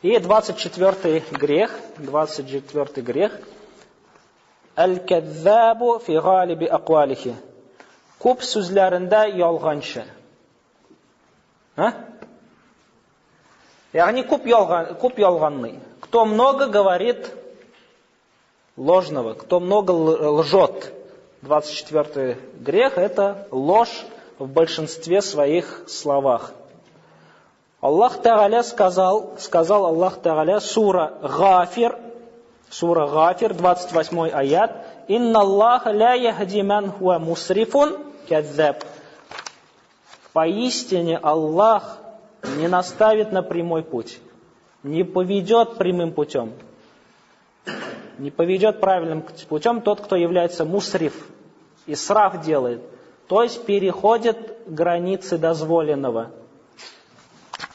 И 24-й грех, 24-й грех. Әл-кәззабу фи галиби аквалихи. Күп сүзләрендә ялганчы. А? Ягъни күп ялган, күп ялганный. Кто много говорит ложного, кто много лжет. 24 грех – это ложь в большинстве своих словах. Аллах Тааля сказал, сказал Аллах Тааля, сура Гафир, 28 аят, «Инна Аллаха ля яхди ман хуа мусрифун кадзаб». Поистине Аллах не наставит на прямой путь, не поведет прямым путем, не поведет правильным путем тот, кто является мусриф, исраф делает, то есть переходит границы дозволенного.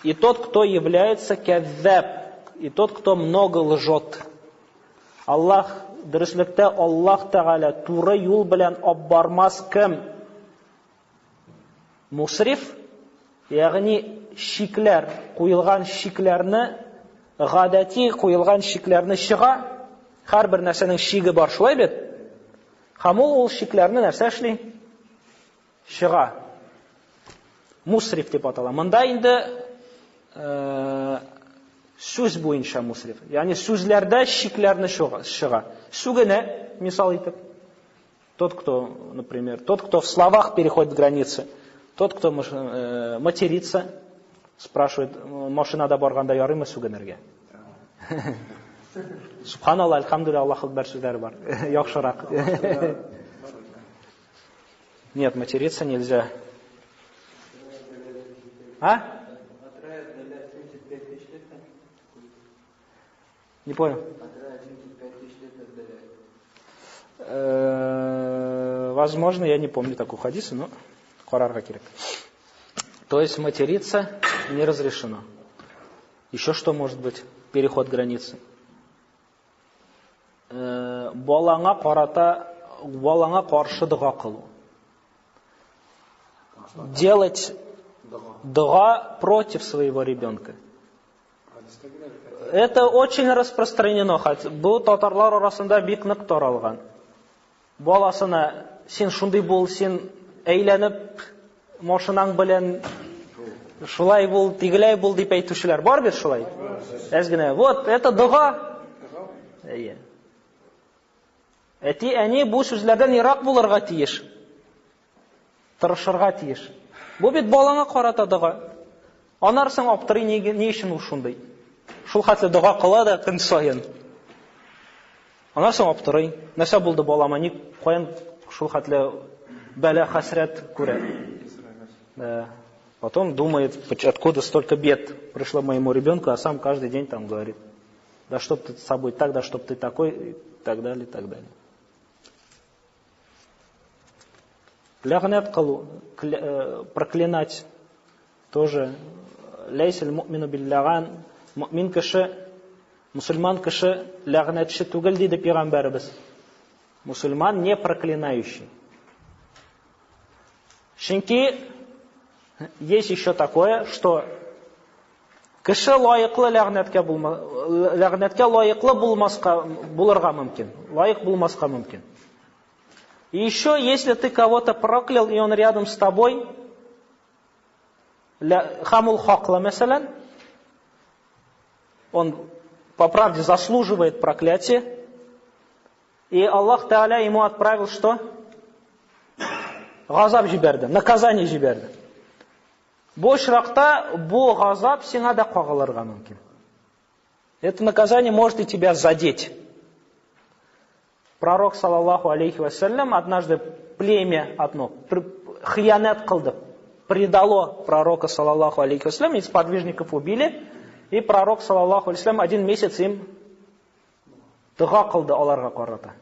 И тот, кто является кәззәб, и тот, кто много лжет. Аллах, дөреслектә Аллаһ Тәгалә туры юл белән алып бармас кем? Мусриф, ягъни шикләр, куелган шикләрне, гадәти куелган шикләрне чыга, һәрбер нәрсәнең шиге бар, шулай бит? Һәм ул ул шикләрне нәрсә эшли? Чыга. Мусриф дип атала. Монда инде сүз буенча мусриф. Ягъни сүзләрдә шикләрне чыга. Сүгенә, мисал итеп. Тот, кто, например, тот, кто в словах переходит границы, тот, кто матерится, спрашивает, машинада барганда ярыймы сүгенергә? Субханалла, альхамдулилла, Аллаһу акбар сүзләре бар. Яхшырак. Нет, материться нельзя. А? Не понял. Возможно, я не помню такую хадису, но карарга кирәк. То есть материться не разрешено. Еще что может быть? Переход границы. Балаңа карата, балаңа каршы дога кылу. Делать дога против своего ребенка. Это очень распространено. Бу татарлар арасында бик нык таралган. Баласына син шундый бул, син әйләнеп машинаң белән шулай бул, тегеләй бул дип әйтүчеләр бар бит шулай. Әз генә. Вот, это дога. Әйе. Әти, әни бу сүзләрдән ерак булырга тиеш. Тырышырга тиеш. Бу бит балаңа карата дога. Аннары соң аптырый, ни, ни өчен ул шундый? Шул хәтле дога кыла да көн саен. Аннары соң аптырый. Нәрсә булды балама? Ник каян шул хәтле бәла, хәсрәт күрә? Да. Потом думает, откуда столько бед пришло моему ребенку, а сам каждый день там говорит, да чтоб ты с собой так, да чтоб ты такой, и так далее, и так далее. Ләгънәт кылу, проклинать тоже. Ләйсәл муъмину билләган, мөмин кеше, мусульман кеше ләгънәтче түгел диде пәйгамбәребез. Мусульман не проклинающий. Чөнки есть еще такое, что кеше лаеклы ләгънәткә булма, ләгънәткә лаеклы булмаска булырга мөмкин. Лаек булмаска мөмкин. И еще, если ты кого-то проклял, и он рядом с тобой, һәм ул хаклы, мәсәлән, он по правде заслуживает проклятия, и Аллах Тааля ему отправил что? Газап җибәрде, наказание җибәрде. Бу очракта бу газап сиңа да кагылырга мөмкин. Это наказание может и тебя задеть. Пророк, саллаллаху алейхи вассалям, однажды племя одно хыянәт кылды, предало пророка, саллаллаху алейхи вассалям, из сподвижников убили, и пророк, саллаллаху алейхи вассалям, один месяц им дога кылды аларга карата.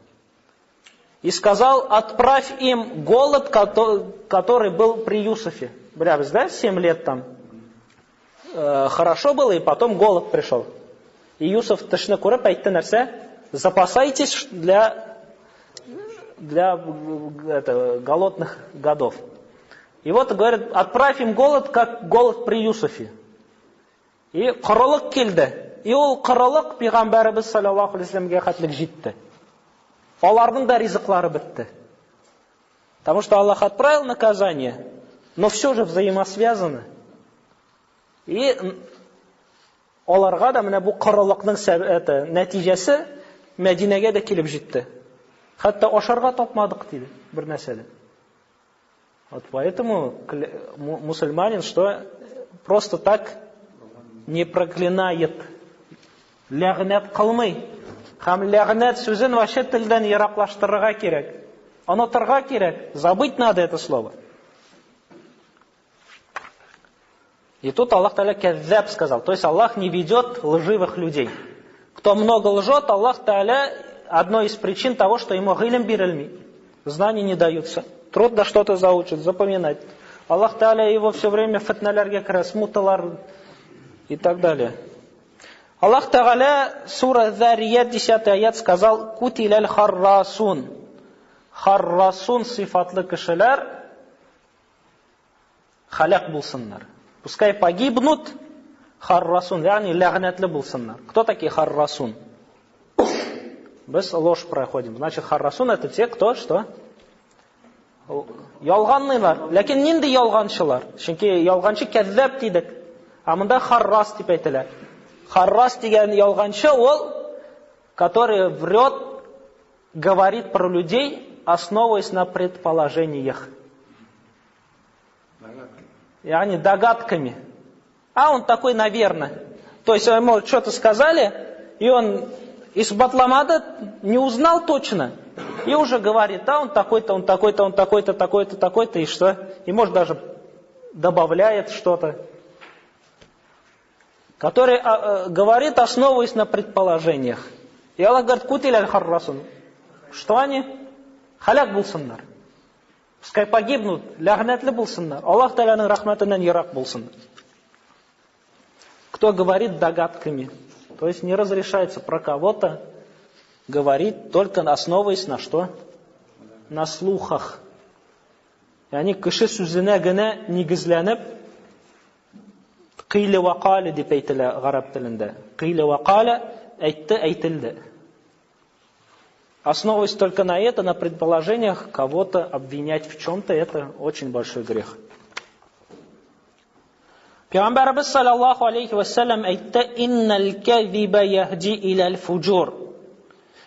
И сказал, отправь им голод, который был при Юсуфе. Беләбез, да, 7 лет там хорошо было, и потом голод пришел. И Юсуф төшне күреп әйтте нәрсә? Запасайтесь для это, голодных годов. И вот, говорит, отправь им голод, как голод при Юсуфе. И корылык килде. И ул кырылык пәйгамбәребез саллаллаһу алейһи вәсәлләмгә хәтлек җитте. Аларның да ризыклары бетте. Потому что Аллах отправил наказание, но все же взаимосвязано. И аларга да менә бу кырылыкның это, нәтиҗәсе Мәдинәгә дә килеп җитте. Хәтта ашарга тапмадык диде бер нәрсәдә. Вот поэтому мусульманин что просто так не проклинает. Ләгънәт кылмый. Һәм ләгънәт сүзен вообще телдән ераклаштырырга кирәк. Онытырга кирәк. Забыть надо это слово. И тут Аллах Таля кәззәб сказал. То есть Аллах не ведет лживых людей. Кто много лжет, Аллах Таля одной из причин того, что ему гилем бирельми. Знания не даются. Трудно что-то заучить, запоминать. Аллах Таля его все время фитнәләргә керә, смуталар и так далее. Аллах Тагаля, сура Зарият, 10 аят, сказал, Кутиляль харрасун. Харрасун сыйфатлы кешеләр халяк булсыннар. Пускай погибнут харрасун, ягъни ләгънәтле булсыннар. Кто такие харрасун? Без ложь проходим. Значит, харрасун это те, кто что? Ялганлыйлар. Ләкин нинди ялганчылар? Чөнки ялганчы кәззәб дидек. А монда харрас дип әйтелә. Харрас дигән ялганчы ул, который врет, говорит про людей, основываясь на предположениях. Ягъни догадками. А он такой, наверное. То есть ему что-то сказали, и он из Батламада не узнал точно. И уже говорит, а он такой-то, он такой-то, он такой-то, такой-то, такой-то, и что? И может даже добавляет что-то. Который говорит, основываясь на предположениях. И Аллах говорит, кутиль аль-харрасун. Что они? Халяк булсыннар. Пускай погибнут, ләгънәтле булсыннар. Аллаһ Тәгаләнең рәхмәтеннән ерак булсыннар. Кто говорит догадками, то есть не разрешается про кого-то говорить, только основываясь на что? На слухах. Ягъни кеше сүзенә генә нигезләнеп, кыйле ва кале дип әйтелә гарәп телендә. Кыйле ва кале әйтте, әйтелде. Основываясь только на это, на предположениях, кого-то обвинять в чем-то, это очень большой грех. Пәйгамбәребез саллаллаху алейхи вассалам әйтте, «Иннал кәзиба яһди иләл фуджур,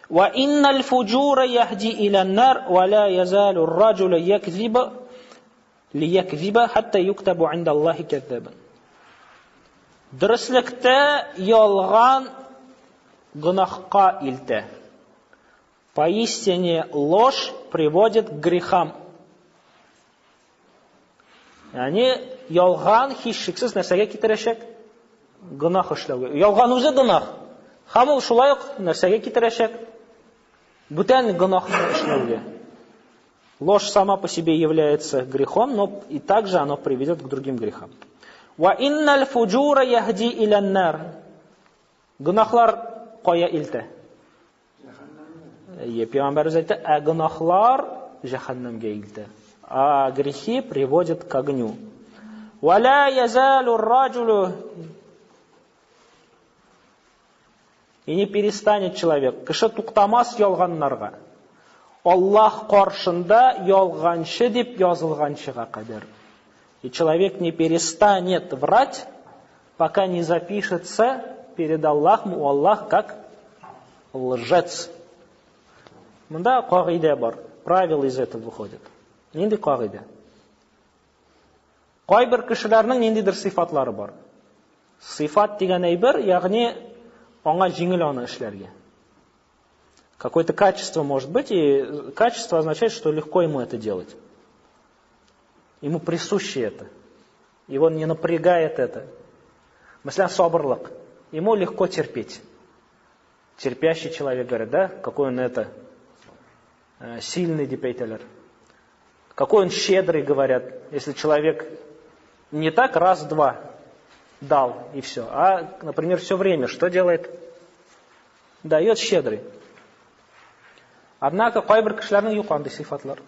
ва иннал фуджура яһди илән нар, ва ла язалу р-раджулу якзиба лиякзиба хатта юктабу инда Аллахи кәззабан». Дөреслектә ялган гөнаһка илтә. Поистине ложь приводит к грехам. Ягъни ялган һичшиксез нәрсәгә китерәчәк? Гөнаһ эшләүгә. Ялган үзе гөнаһ. Һәм ул шулай ук нәрсәгә китерәчәк? Бүтән гөнаһны эшләүгә. Ложь сама по себе является грехом, но и также оно приведет к другим грехам. Ва инналь фуджура яһди илян нар. Гөнаһлар кая илтә? Е, Пәйгамбәребез әйтте, ә гөнаһлар җәһәннәмгә илтә. А грехи приводят к огню. Ва ла язалу р-раджулу, и не перестанет человек. Кеше туктамас ялганнарга. Аллаһ каршында ялганчы дип язылганчыга кадәр. И человек не перестанет врать, пока не запишется перед Аллахом у Аллаха как лжец. Монда кагыйдә бар. Правила из этого выходит. Нинди кагыйдә? Кайбер кешеләрнең ниндидер сыйфатлары бар. Сыйфат дигән әйбер, ягъни аңа җиңел аны эшләргә. Какое-то качество может быть, и качество означает, что легко ему это делать. Ему присуще это. Его не напрягает это. Мәсәлән, сабырлык. Ему легко терпеть. Терпящий человек, говорит, да, какой он это, сильный дип әйтәләр. Какой он щедрый, говорят. Если человек не так раз-два дал, и все. А, например, все время что делает? Дает щедрый. Однако кайбер кешеләрнең юк андый сыйфатлар.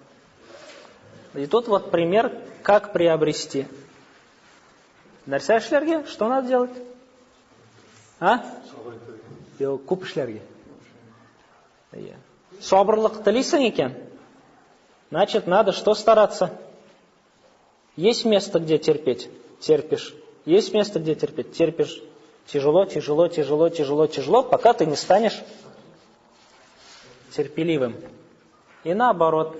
И тут вот пример, как приобрести. Нәрсә эшләргә? Что надо делать? А? Юк, күп эшләргә. Әйе. Сабырлык телисең икән, значит, надо что стараться? Есть место, где терпеть? Терпишь. Есть место, где терпеть? Терпишь. Тяжело, тяжело, тяжело, тяжело, тяжело, пока ты не станешь терпеливым. И наоборот,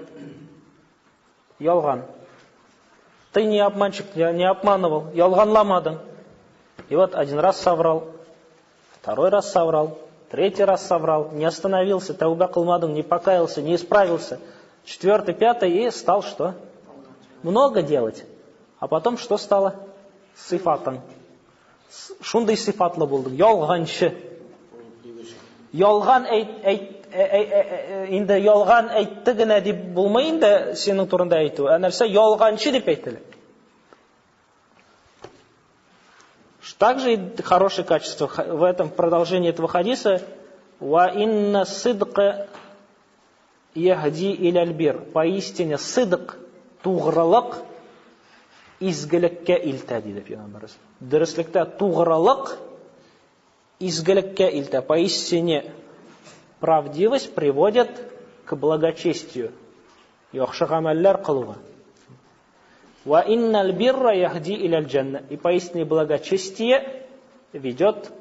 ялган. Ты не обманщик, не обманывал, ялганламадың. И вот один раз соврал, второй раз соврал, третий раз соврал, не остановился, тәүбә кылмадың, не покаялся, не исправился. Четвертый, пятый и стал что? Много делать. А потом что стало? Сыйфатың. Шундый сыйфатлы булдың. Ялганчы. Ялган инде ялган әйтте генә дип булмый инде синең турында әйтү. Ә нәрсә ялганчы дип әйтелә. Также и хорошее качество в этом продолжении этого хадиса «Ва инна сыдка яхди иляль бир». Поистине сыдк, тугрылык изгелеккә илтә, диде Пәйгамбәребез. Дөреслектә тугрылык изгелеккә илтә. Поистине правдивость приводит к благочестию. Яхшы гамәлләр кылуга. Ва иннал бирра яхди иляль джанна. И поистине благочестие ведет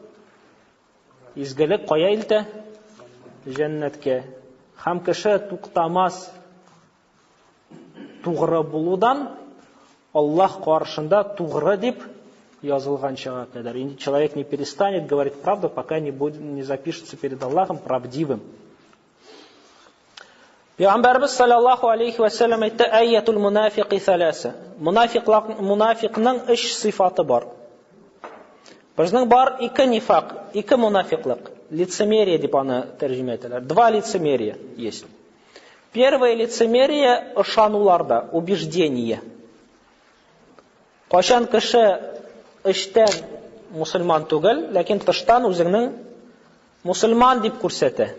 изгелек кая илтә? Җәннәткә. Һәм кеше туктамас тугры булудан Аллаһ каршында тугры дип язылганчага кадәр. И человек не перестанет говорить правду, пока не, будет, не запишется перед Аллахом правдивым. Пәйгамбәрбез саллаллаху алейхи ва саллям әйтте: "Айятул мунафиқи саласа". Мунафиклар мунафикның өч сыйфаты бар. Безнең бар ике нифак, ике мунафиклык. Лицемерие дип аны тәрҗемә итәләр. Два лицемерия есть. Первое лицемерие ышануларда, убеждение. Кайчан кеше эчтән мусульман түгел, ләкин тыштан үзеңнең мусульман дип күрсәтә.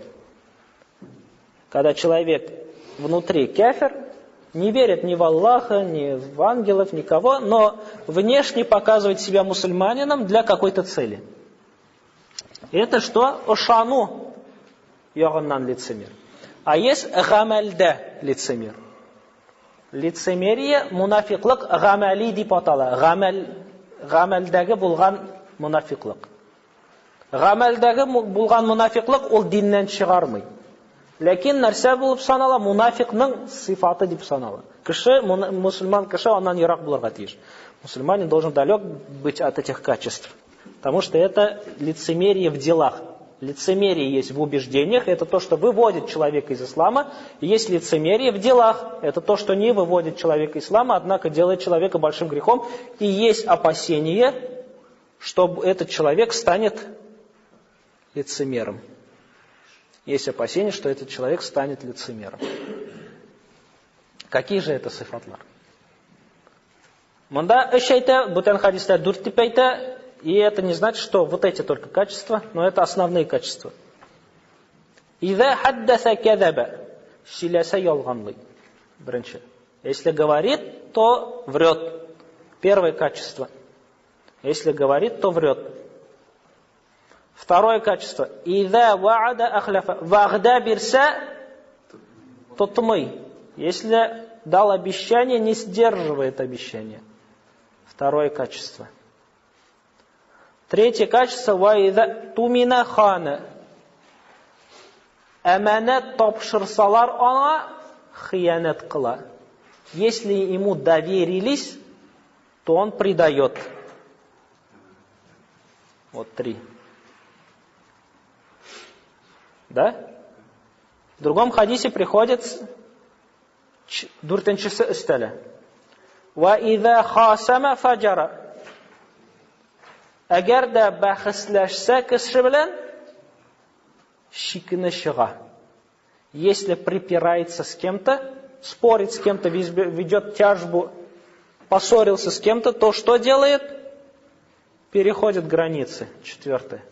Когда человек внутри кафир, не верит ни в Аллаха, ни в ангелов, никого, но внешне показывает себя мусульманином для какой-то цели. Это что? Ышану ягыннан лицемер. А есть гамәлдә лицемер. Лицемерие, мунафиклык гамәли дип атала. Гамәл, гамәлдәге булган мунафиклык. Гамәлдәге булган мунафиклык ул диннән чыгармый. Ләкин нәрсә булып санала? Мунафикның сыйфаты дип санала. Кеше, мусульман кеше аннан ерак булырга тиеш. Мусульманин должен далек быть от этих качеств. Потому что это лицемерие в делах. Лицемерие есть в убеждениях, это то, что выводит человека из ислама. Есть лицемерие в делах, это то, что не выводит человека из ислама, однако делает человека большим грехом. И есть опасение, что этот человек станет лицемером. Есть опасение, что этот человек станет лицемером. Какие же это сыйфатлар? Монда өч әйтә, бүтән хәдистә дүрт дип әйтә, и это не значит, что вот эти только качества, но это основные качества. Иза хаддаса кадаба. Сөйләсә ялганлый. Беренче. Если говорит, то врет. Первое качество. Если говорит, то врет. Второе качество. Иза ваада ахляфа. Вәгъдә бирсә, тотмый. Если дал обещание, не сдерживает обещание. Второе качество. Третье качество. Ва тумина хана. Әманәт тапшырсалар аңа хыянәт кыла. Если ему доверились, то он предает. Вот три. Да? В другом хадисе приходит дүртенчесе өстәлә. Ва иза хасама фаджара. Әгәр дә бәхәсләшсә кеше белән, чикне чыга. Если припирается с кем-то, спорит с кем-то, ведет тяжбу, поссорился с кем-то, то что делает? Переходит границы. Четвертое.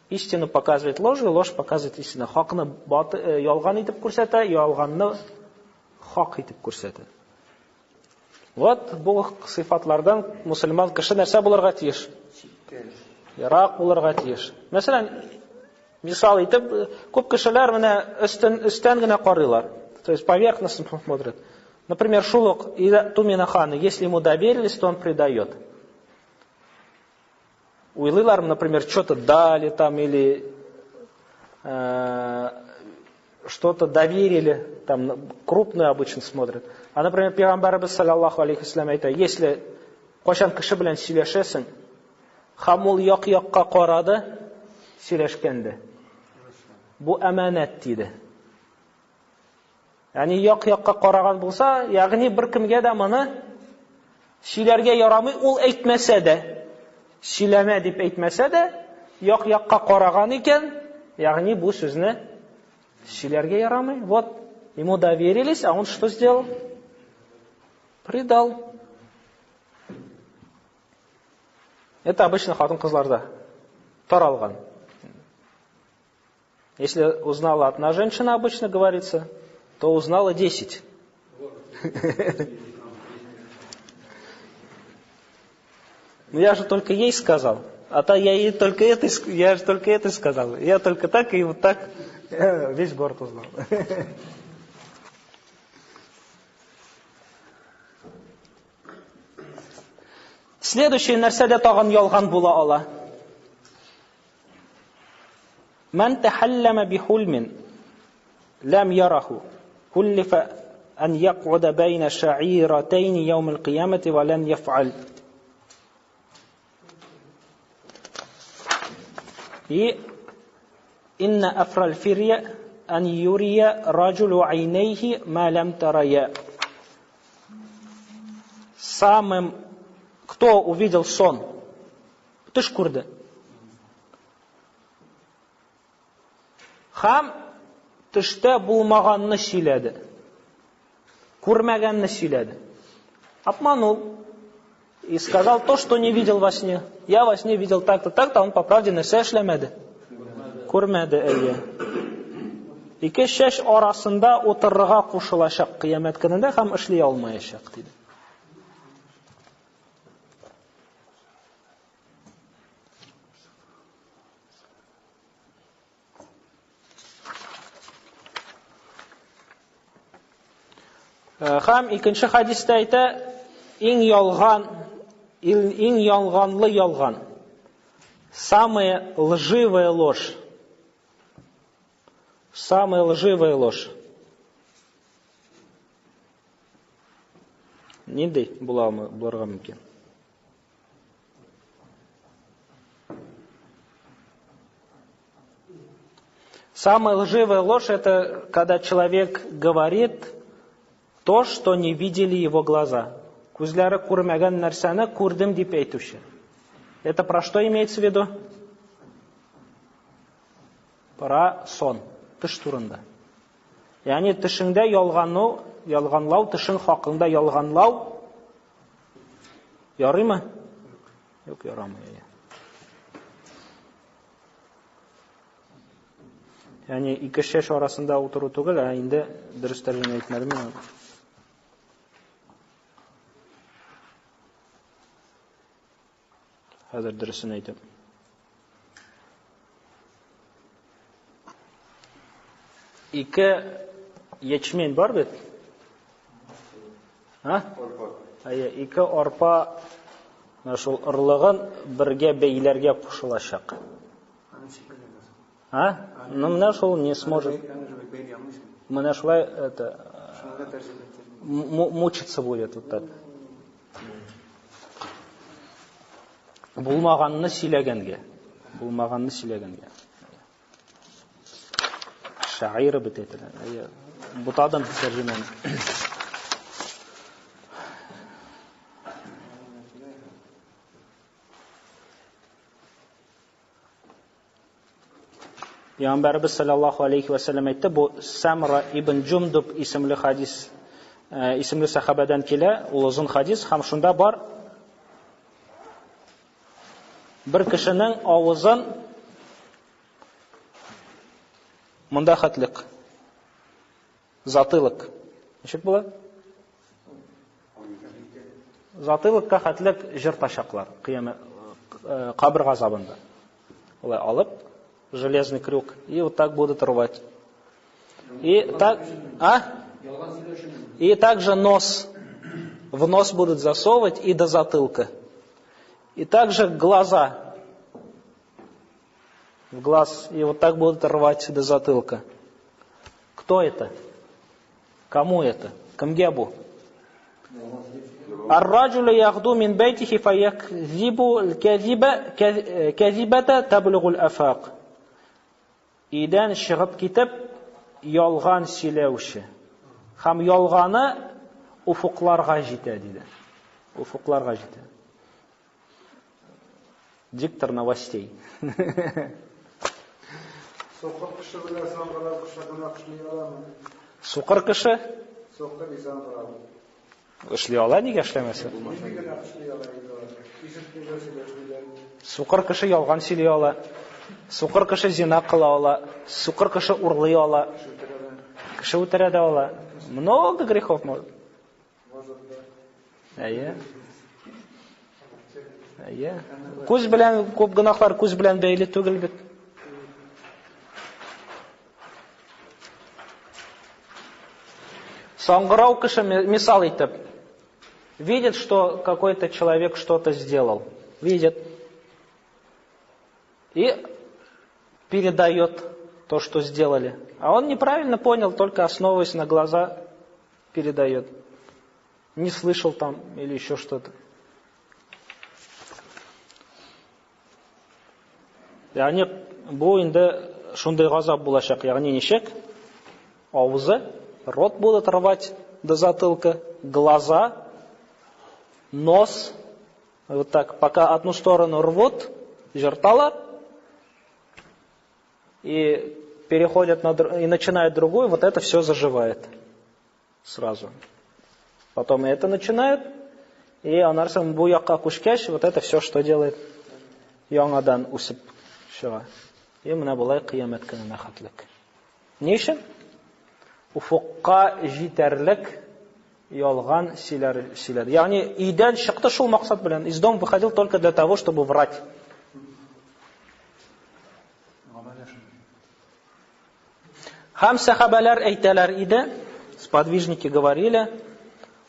Истину показывает ложью, ложь показывает истину. Хакны ялган итеп күрсәтә, ялганны хак итеп күрсәтә. Вот бу сыйфатлардан мусульман кеше нәрсә булырга тиеш? Ерак булырга тиеш. Мәсәлән, мисал итеп, күп кешеләр менә өстен, өстән генә карыйлар. То есть поверхностно смотрят. Например, шул ук Тумина хана, если ему доверились, то он предает. Уйлыйлар, например, что-то дали там или что-то доверили, там крупную обычно смотрят. А, например, Пәйгамбәребез саллаллаху алейхи вәсәлләм әйтә, если кайчан кеше белән сөйләшәсең, һәм ул як-якка карады сөйләшкәндә, бу әманәт диде. Ягъни як-якка караган булса, ягъни беркемгә дә моны сөйләргә ярамый, ул әйтмәсә дә, сөйләмә дип әйтмәсә дә, як-якка караган икән, ягъни бу сүзне сөйләргә ярамый. Вот, ему доверились, а он что сделал? Предал. Это обычно хатын-кызларда таралган. Если узнала одна женщина, обычно говорится, то узнала 10. Ну я же только ей сказал. А то я ей только это, я же только это сказал. Я только так и вот так весь город узнал. Следующий нәрсә дә тагын ялган була ала. Ман тахаллама бихульмин лам яраху куллифа ан якъуда байна ша'iратайн яум аль-киямати ва лан яф'аль. И инна афраль фирья ан юрия раджулу айнейхи ма лям тарая. Самым, кто увидел сон? Төш күрде. Һәм төштә булмаганны сөйләде. Күрмәгәнне сөйләде. Обманул. И сказал то, что не видел во сне. Я во сне видел так-то, так-то, он по правде нәрсә эшләмәде. Күрмәде, әйе. Ике чәч арасында утырырга кушылачак кыямәт көнендә һәм эшли алмаячак, диде. Һәм икенче хадистә әйтә, иң ялган, иң ялганлы ялган. Самая лживая ложь. Самая лживая ложь. Нинди була булырга мөмкин? Самая лживая ложь – это когда человек говорит то, что не видели его глаза. Күзләре күрмәгән нәрсәне күрдем дип әйтүче. Это про что имеется в виду? Про сон, төш турында. Ягъни төшеңдә ялгану, ялганлау, төшең хакында ялганлау ярыймы? Юк, ярамый. Ягъни ике шеш арасында утыру түгел, ә инде дөрес тәрҗемә итмәдем мин. Хәзер дөресен әйтәм. Ике ячмень бар бит? А? Әйе, ике арпа менә шул орлыгын бергә бәйләргә кушылачак. А? Ну, менә шул не сможет. Менә шулай это мучиться будет вот так. Булмаганны сөйләгәнгә. Булмаганны сөйләгәнгә. Шагыйрь бит әйтелә. Бутадым тәрҗемәне. Пәйгамбәребез саллаллаху алейхи ва сәлләм әйтте, бу Самра ибн Джундуб исемле хадис, исемле сахабәдән килә, ул озын хадис, һәм шунда бар бер кешенең авызын монда хәтлек, затылок. Ничек була? Затылыкка хәтлек җыртачаклар кыямәт кабер газабында. Улай алып, железный крюк, и вот так будут рвать. И так, а? И также нос. В нос будут засовывать и до затылка. И также глаза. В глаз. И вот так будут рвать до затылка. Кто это? Кому это? Кемгә бу? الرجل يغدو من بيته فيكذب الكذبة كذبة تبلغ الآفاق. Өйдән чыгып китеп, ялган сөйләүче. Һәм ялганы уфукларга җитә, диде. Уфукларга җитә. Диктор новостей. Сукыр кеше белән саңгырау кеше гөнаһ эшли аламы? Сукыр кеше? Сукыр и саңгырау. Эшли ала, нигә эшләмәсен? Нинди гөнаһ эшли ала инде алар? Ишетмиләр, сөйләшмиләр. Сукыр кеше ялган сөйли ала. Сукыр кеше зина кыла ала. Сукыр кеше урлый ала. Кеше үтерә дә ала. Много грехов может. Может, да. Әйе. Әйе. Күз белән күп гөнаһлар күз белән бәйле түгел бит. Саңгырау кеше мисал итеп видит, что какой-то человек что-то сделал. Видит. И передает то, что сделали. А он неправильно понял, только основываясь на глаза передает. Не слышал там или еще что-то. Ягъни бу инде шундый газап булачак. Ягъни ничек? Авызы, рот будут рвать до затылка, глаза, нос, вот так, пока одну сторону рвут, жертала, и переходят на, и начинают другую, вот это все заживает сразу. Потом и это начинают, и анарсын бу якка күчкәч, вот это все что делает? Яңадан үсеп чыга. И менә болай кыямәт көненә хәтлек. Ни өчен? Уфукка җитәрлек ялган сөйләр. Ягъни өйдән чыкты шул максат белән. Из дома выходил только для того, чтобы врать. Һәм сәхабәләр әйтәләр иде, сподвижники говорили,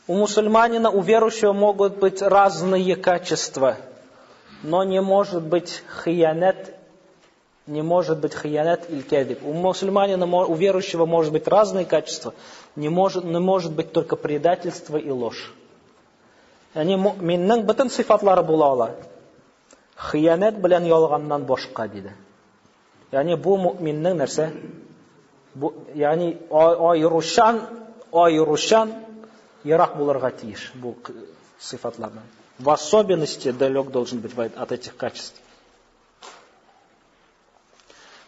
у мусульманина, у верующего могут быть разные качества, но не может быть хиянет, не может быть хиянет или кадиб. У мусульманина, у верующего может быть разные качества, не может быть только предательство и ложь. Ягъни мөэминнең бөтен сыйфатлары була ала. Хиянет белән ялганнан башка, диде. Ягъни бу мөэминнең нәрсә? Бу, ягъни аеручан ерак булырга тиеш бу сыйфатлардан. В особенности далек должен быть от этих качеств.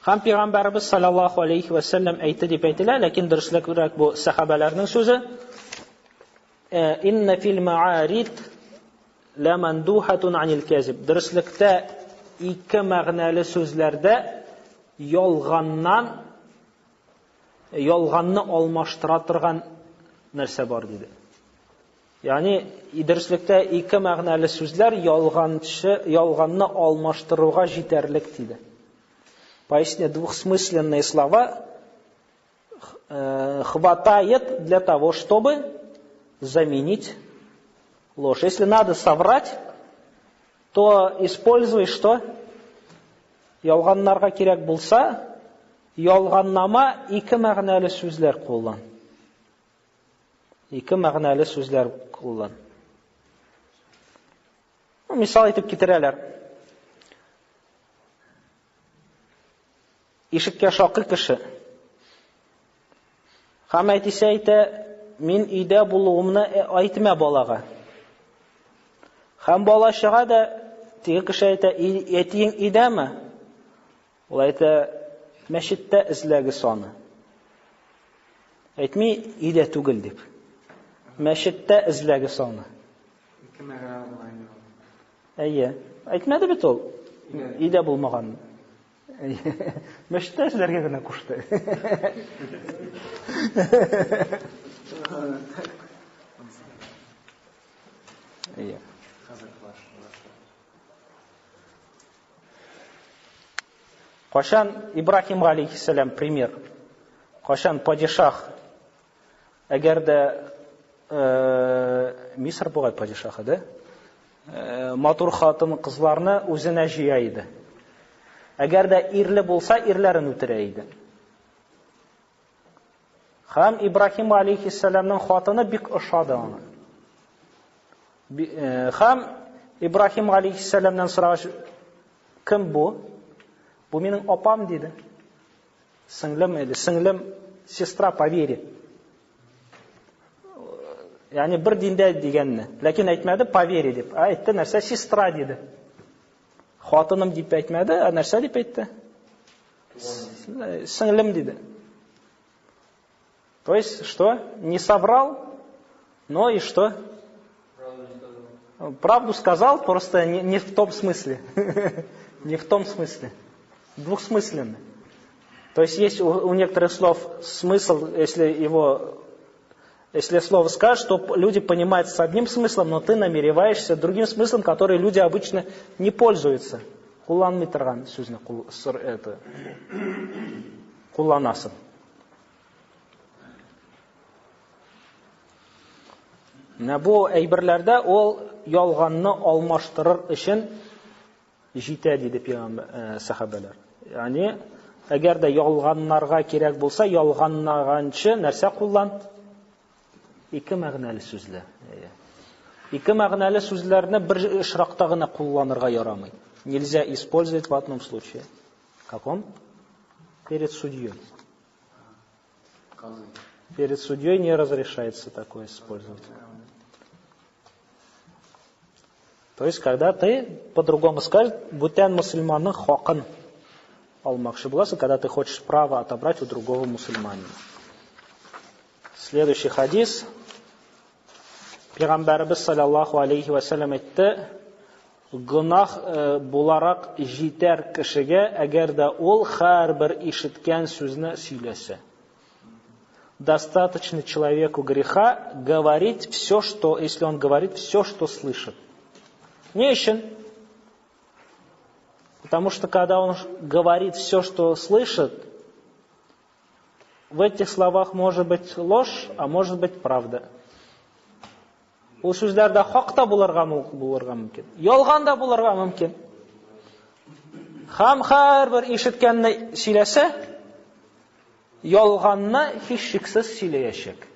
Һәм Пәйгамбәребез саллаллаһу алейхи ва сәлләм әйтте дип әйтелә, ләкин дөреслегрәк бу сәхабәләрнең сүзе. Инна фил маарид ла мандухатун анил казиб. Дөреслектә ике мәгънәле сүзләрдә ялганны алмаштыра торган нәрсә бар диде. Ягъни дөреслектә ике мәгънәле сүзләр ялганны алмаштыруга җитәрлек диде. Поясня, двухсмысленные слова хватает для того, чтобы заменить ложь. Если надо соврать, то используй что? Ялганнарга кирәк булса, ялганнама ике мәгънәле сүзләр куллан. Ике мәгънәле сүзләр куллан. Мисал итеп китерәләр. Ишеккә шакый кеше. Һәм әтисе әйтә, мин өйдә булуымны әйтмә балага. Һәм бала чыга да, теге кеше әйтә, әтиең өйдәме? Ул әйтә, мәчеттә эзләгез аны. Әйтми, өйдә түгел дип. Мәчеттә эзләгез аны. Ике мәгънә була инде ул. Әйе. Әйтмәде бит ул. Өйдә булмаганны. Мәчеттә эзләргә генә кушты. Иә. Кайчан Ибраһим алейхиссәлам пример. Кайчан падишах әгәр дә Мисыр бугай падишахы, да? Матур хатын кызларны үзенә җыя иде. Әгәр дә ирле булса, ирләрен үтерә иде. Һәм Ибраһим алейхиссәламның хатыны бик ошады аңа. Һәм Ибраһим алейхиссәламнан сорагач, кем бу? Бу минем апам диде. Сеңлем или сеңлем, сестра по вере. Ягъни бер диндә дигәнне. Ләкин әйтмәде по вере дип. Ә әйтте нәрсә сестра диде. Хатыным дип әйтмәде, ә нәрсә дип әйтте? Сеңлем диде. То есть что? Не соврал, но и что? Правду сказал, просто не в том смысле. Не в том смысле. Двухсмысленно. То есть есть у некоторых слов смысл, если слово скажешь, то люди понимают с одним смыслом, но ты намереваешься другим смыслом, который люди обычно не пользуются. Кулланмый торган сүзне это, кулланасың. Менә бу әйберләрдә ул ялганны алмаштырыр өчен җитә, диде пәйгамбәр, сахабәләр. Ягъни, әгәр дә ялганнарга кирәк булса, ялганнаганчы нәрсә куллан? Ике мәгънәле сүзләр. Ике мәгънәле сүзләрне бер очракта гына кулланырга ярамый. Нельзя использовать в одном случае. Каком? Перед судьей. Перед судьей не разрешается такое использовать. То есть, когда ты по-другому скажешь, бүтән мөселманның хакын алмакчы буласың, когда ты хочешь право отобрать у другого мусульманина. Следующий хадис. Пәйгамбәребез саллаллаху алейхи ва сәлләм әйтте, гөнаһ буларак җитәр кешегә, әгәр дә ул һәрбер ишеткән сүзне сөйләсә. Достаточно человеку греха говорить все, что, если он говорит все, что слышит. Ни өчен? Потому что когда он говорит все, что слышит, в этих словах может быть ложь, а может быть правда. Ул сүзләрдә хак та булырга мөмкин, ялган да булырга мөмкин. Һәм һәрбер ишеткәнне сөйләсә, ялганны һичшиксез сөйләячәк.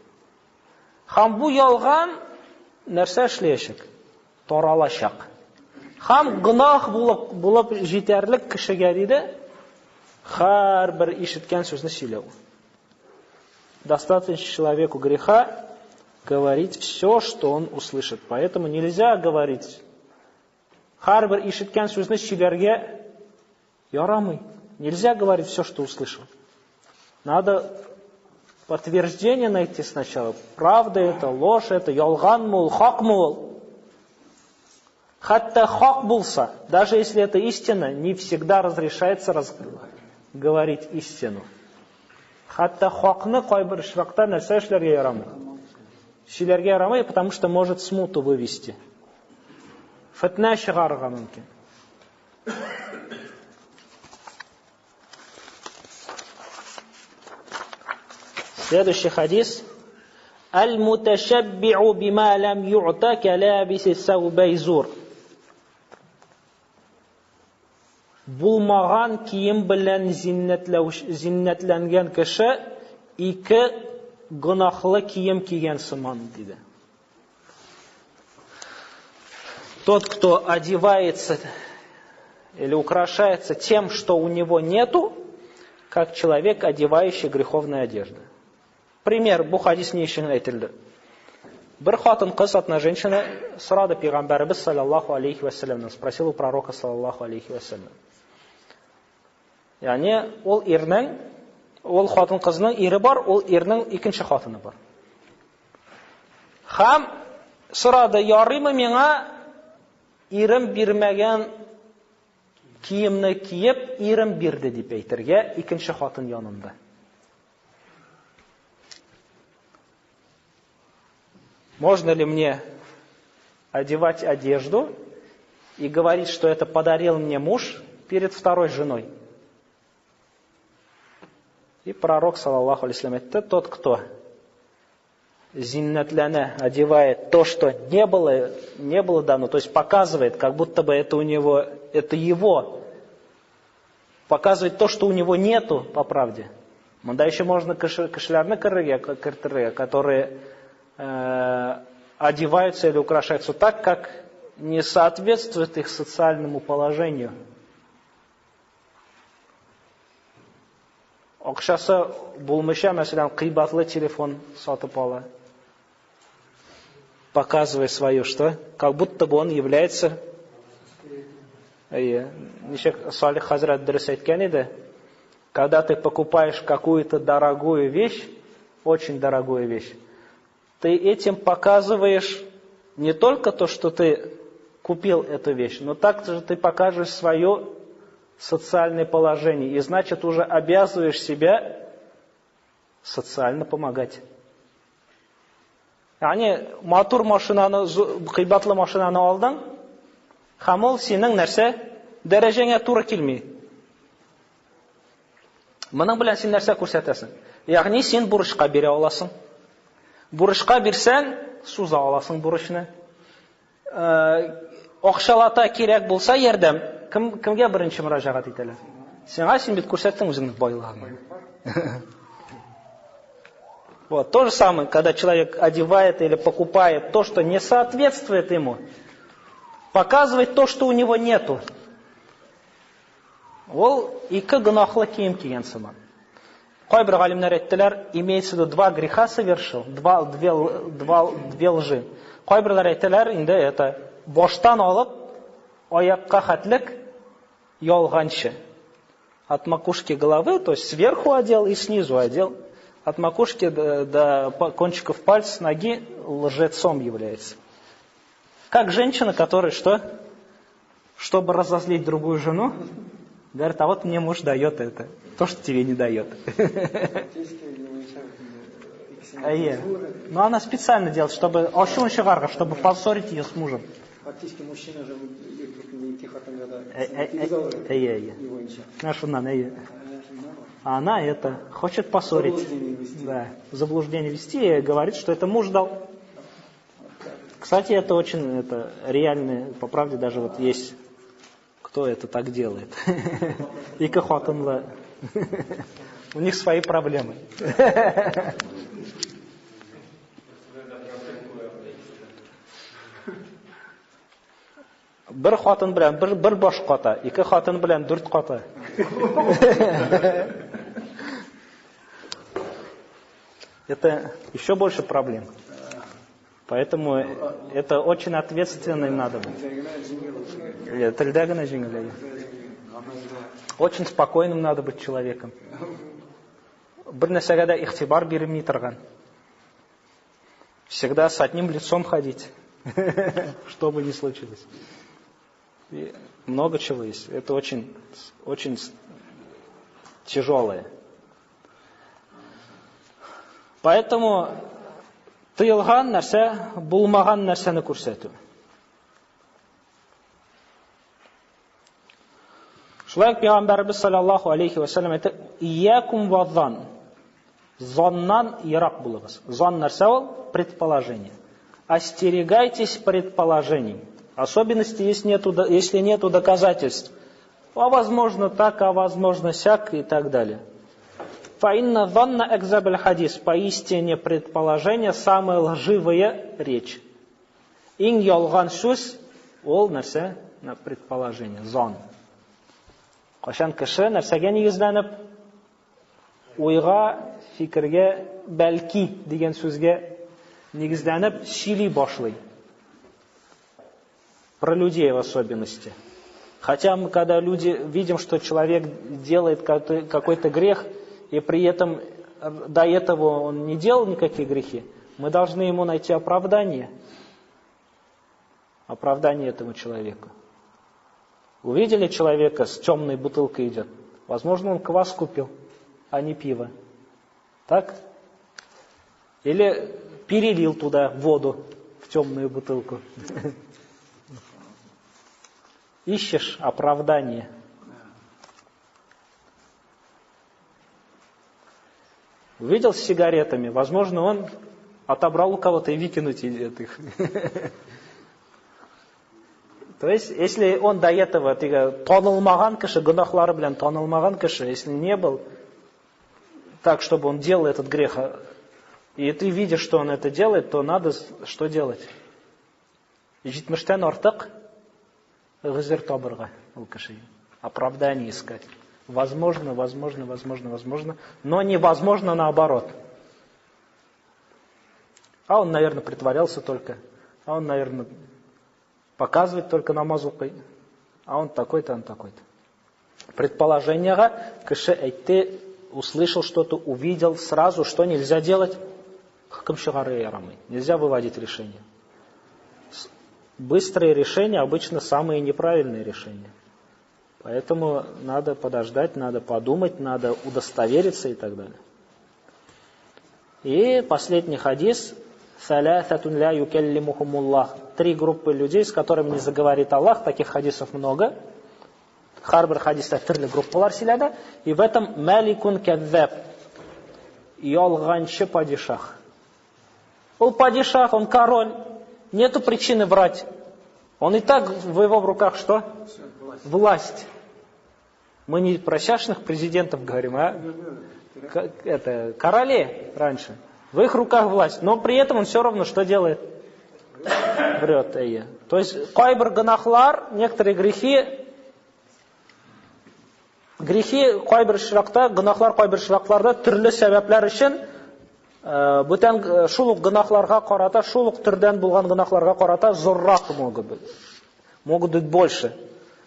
Һәм бу ялган нәрсә эшләячәк? Таралачак. Һәм гөнаһ булып җитәрлек кешегә диде, һәрбер ишеткән сүзне сөйләү. Достаточно человеку греха говорить все, что он услышит. Поэтому нельзя говорить. Һәрбер ишеткән сүзне сөйләргә ярамый. Нельзя говорить все, что услышал. Надо подтверждение найти сначала. Правда это, ложь это, ялганмы ул, хакмы ул. Хәтта хак булса, даже если это истина, не всегда разрешается говорить истину. Хәтта хакны кайбер очракта нәрсә эшләргә ярамый? Сөйләргә ярамый, потому что может смуту вывести. Фитнә чыгарырга мөмкин. Следующий хадис. Аль-муташабби'у бима лам ю'та калабиси саубай зур. Булмаган кием белән зиннәтләнгән кеше ике гөнаһлы кием кигән сыман, диде. Тот, кто одевается или украшается тем, что у него нету, как человек, одевающий греховные одежды. Пример, бу хадис ни өчен әйтелде? Бер хатын-кыз, одна женщина, сорады пәйгамбәребез саллаллаху алейхи ва сәлләмнән, спросил у пророка саллаллаху алейхи ва сәлләм. Ягъни ул ирнең, ул хатын-кызның ире бар, ул ирнең икенче хатыны бар. Һәм сорады, ярыймы миңа ирем бирмәгән киемне киеп, ирем бирде дип әйтергә икенче хатын янында. Можно ли мне Одевать одежду и говорить, что это подарил мне муж перед второй женой. И пророк, саллаллаху алейхи ва саллям, это тот, кто зиннәтләнә, одевает то, что не было дано, то есть показывает, как будто бы это у него, это его, показывает то, что у него нету, по правде. Да еще можно кешеләрне керергә, которые одеваются или украшаются так, как не соответствует их социальному положению. Акчасы булмыйча, мәсәлән, кыйбатлы телефон сатып ала, показывая свое, что? Как будто бы он является... Ничек Салих хәзрәт дөрес әйткән иде, когда ты покупаешь какую-то дорогую вещь, очень дорогую вещь, ты этим показываешь не только то, что ты купил эту вещь, но также ты покажешь свое социальное положение, и значит уже обязываешь себя социально помогать. Ягъни матур машинаны, кыйбатлы машинаны алдың, һәм ул синең нәрсә дәрәҗәңә туры килми. Моның белән син нәрсә күрсәтәсең? Ягъни син бурычка бирә аласың. Бурычка бирсәң, суза аласың бурычны. Акчалата кирәк булса ярдәм, кемгә беренче мөрәҗәгать итәләр? Сиңа, син бит күрсәттең үзеңнең байлыгыңны. Вот, то же самое, когда человек одевает или покупает то, что не соответствует ему, показывает то, что у него нету. Ул ике гөнаһлы кием кигән сыман. Кайбер галимнәр әйттеләр, имеется в виду два греха совершил, две лжи. Кайберләр әйттеләр, инде это баштан алып аякка хәтлек ялганчы. От макушки головы, то есть сверху одел и снизу одел. От макушки до кончиков пальцев ноги лжецом является. Как женщина, которая что? Чтобы разозлить другую жену, говорит, а вот мне муж дает это, то, что тебе не дает. Но она специально делает, чтобы чтобы поссорить ее с мужем. Фактически мужчина же А она это хочет поссорить. Да, заблуждение вести и говорит, что это муж дал. Кстати, это очень это реально, по правде, даже вот есть, кто это так делает. Ике хатынлы. У них свои проблемы. Бер хатын белән бер баш ката, ике хатын белән дүрт ката. Это еще больше проблем. Поэтому это очень ответственным надо быть. Очень спокойным надо быть человеком. Бер нәрсәгә дә игътибар бирми торган. Всегда с одним лицом ходить, что бы ни случилось. И много чего есть. Это очень, очень тяжелое. Поэтому тыелган нәрсә, булмаган нәрсәне күрсәтү. Шулай ук Пәйгамбәребез саллаллаһу алейхи ва саллям әйтте: "Иякум ва-зан". Заннан ерак булыгыз. Зан нәрсә ул? Предположение. Остерегайтесь предположений. Особенности, если нету доказательств. А возможно так, а возможно сяк и так далее. Фаинна занна экзабль хадис. Поистине предположение самая лживая речь. Иң ялган сүз ул нәрсә? На предположение. Зан. Кашан кеше нәрсәгә нигезләнеп уйга, фикергә, бәлки дигән сүзгә нигезләнеп сөйли башлый. Про людей в особенности. Хотя мы, когда люди видим, что человек делает какой-то грех, и при этом до этого он не делал никакие грехи, мы должны ему найти оправдание. Оправдание этому человеку. Увидели человека с темной бутылкой идет? Возможно, он квас купил, а не пиво. Так? Или перелил туда воду в Темную бутылку. Ищешь оправдание. Увидел с сигаретами, возможно, он отобрал у кого-то и выкинуть их. То есть, если он до этого танылмаган кеше, гөнаһлары белән танылмаган кеше, если не был так, чтобы он делал этот грех, и ты видишь, что он это делает, то надо что делать? Җитмештән артык гозер табырга ул кешегә. Оправдание искать. Возможно, возможно, возможно, возможно, но невозможно наоборот. А он, наверное, притворялся только. А он, наверное, показывает только намаз укый. А он такой-то, он такой-то. Предположениега кеше әйтте, услышал что-то, увидел сразу, что нельзя делать. Хөкем чыгарырга ярамый. Нельзя выводить решение. Быстрые решения обычно самые неправильные решения. Поэтому надо подождать, надо подумать, надо удостовериться и так далее. И последний хадис. Салясатун ля юкеллимухумуллах. Три группы людей, с которыми не заговорит Аллах. Таких хадисов много. Һәрбер хадиста төрле группалар сөйләде. И в этом мәликун кәззәб. Ялганчы падишах. Ул падишах, он король. Нету причины врать. Он и так в его руках что? Власть. Мы не про чашных президентов говорим, а это, короли раньше. В их руках власть. Но при этом он все равно что делает? Врет. То есть кайбер гөнаһлар, некоторые грехи, грехи кайбер очракта, гөнаһлар кайбер очракларда төрле сәбәпләр өчен бүтән шул ук гөнаһларга карата, шул ук төрдән булган гөнаһларга карата зуррак могут быть. Могут быть больше.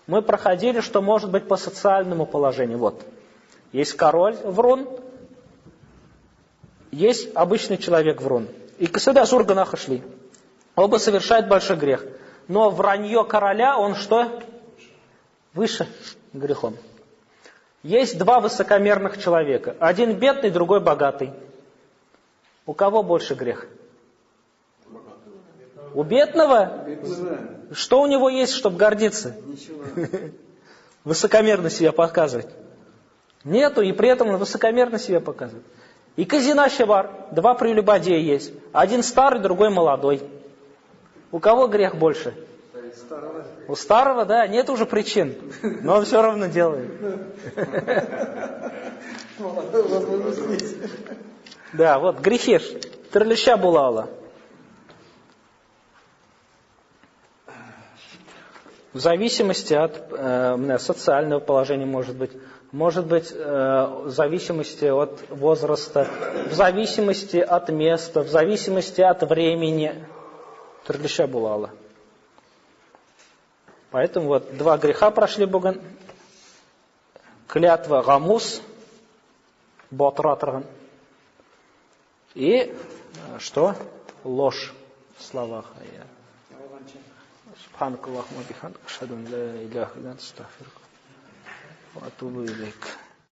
Мы проходили, что может быть по социальному положению. Вот. Есть король врун, есть обычный человек врун. И сюда зур гөнаһ шли. Оба совершают большой грех. Но вранье короля, он что? Выше грехом. Есть два высокомерных человека. Один бедный, другой богатый. У кого больше грех? У бедного? Что у него есть, чтобы гордиться? Ничего. Высокомерно себя показывать. Нету, и при этом он высокомерно себя показывает. И казиначы бар, два прелюбодея есть. Один старый, другой молодой. У кого грех больше? Старого. У старого, да, нет уже причин, но он все равно делает. Молодой, возможно, есть. Да, вот грехи төрлечә була ала. В зависимости от социального положения, может быть, в зависимости от возраста, в зависимости от места, в зависимости от времени. Төрлечә була ала. Поэтому вот два греха прошли бүген. Клятва гамус, батыра торган. И что? Ложь в словах. Субханакаллахумма бихамдика, ашхаду ан ла иляха илля анта, астагфирука ва атубу илейк.